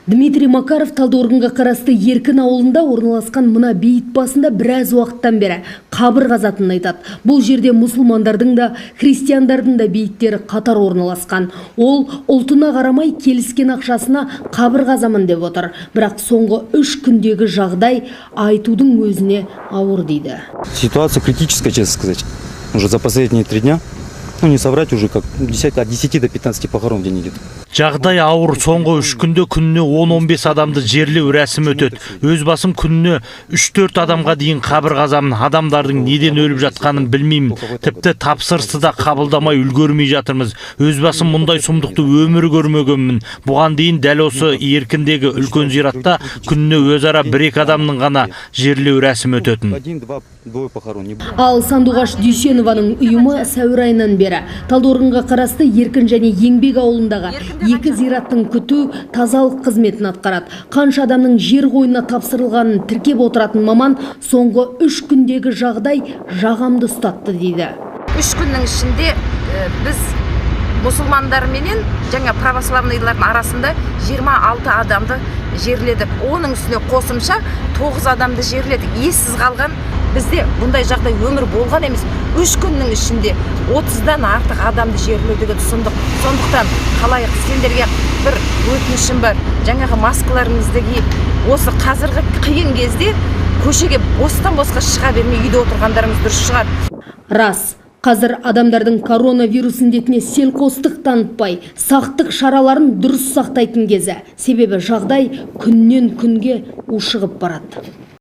Дмитрий Макаров Талдықорғанға қарасты Еркін ауылында орналасқан мына бейіт басында біраз уақыттан бері қабір қазатынын айтады. Бұл жерде мұсылмандардың да, христиандардың да бейіттері қатар орналасқан. Ол ұлтына қарамай, келіскен ақшасына қабір қазамын деп отыр. Бірақ соңғы 3 күндегі жағдай айтудың өзіне ауыр дейді. Ситуация критическая, честно сказать. Уже за последние 3 дня, ну, не соврать, уже как 10, от 10 до 15 похорон в день идет. Жағдай ауыр. Соңғы 3 күнде күніне 10-15 адамды жерлеу рәсімі өтеді. Өз басым күніне 3-4 адамға дейін қабір қазамын. Адамдардың неден өліп жатқанын білмеймін. Тіпті тапсырысты да қабылдамай үлгермей жатырмыз. Өз басым мұндай сұмдықты өмір көрмегенмін. Бұған дейін дәл осы Еркіндегі үлкен зиратта күніне өзара бір екі адамның ғана жерлеу рәсімі өтетін. Один, два, двое похорон. Не Ал Сандуғаш Дүйсенованың ұйымы сәуір айынан бері Талдықорғанға қарасты Еркін және Еңбек ауылындағы екі зираттың күту, тазалық қызметін атқарады. Қанша адамның жер қойнына тапсырылғанын тіркеп отыратын маман соңғы 3 күндегі жағдай жағамды ұстатты дейді. 3 күннің ішінде біз мұсылмандар менен жаңа православныйлардың арасында 26 адамды жерледік. Оның үстіне қосымша 9 адамды жерледік, ессіз қалған. Бізде бұндай жағдай өмір болған емес. 3 күннің ішінде 30-дан артық адамды жерлеу деген сұмдық. Сондықтан, халайық, сендерге бір өтінішім бар: жаңағы маскаларыңызды киіп, осы қазіргі қиын кезде көшеге бостан босқа шыға бермей, үйде отырғандарыңыз дұрыс шығар. Рас, қазір адамдардың коронавирус індетіне селқостық танытпай, сақтық шараларын дұрыс сақтайтын кезі. Себебі жағдай күннен күнге ушығып барады.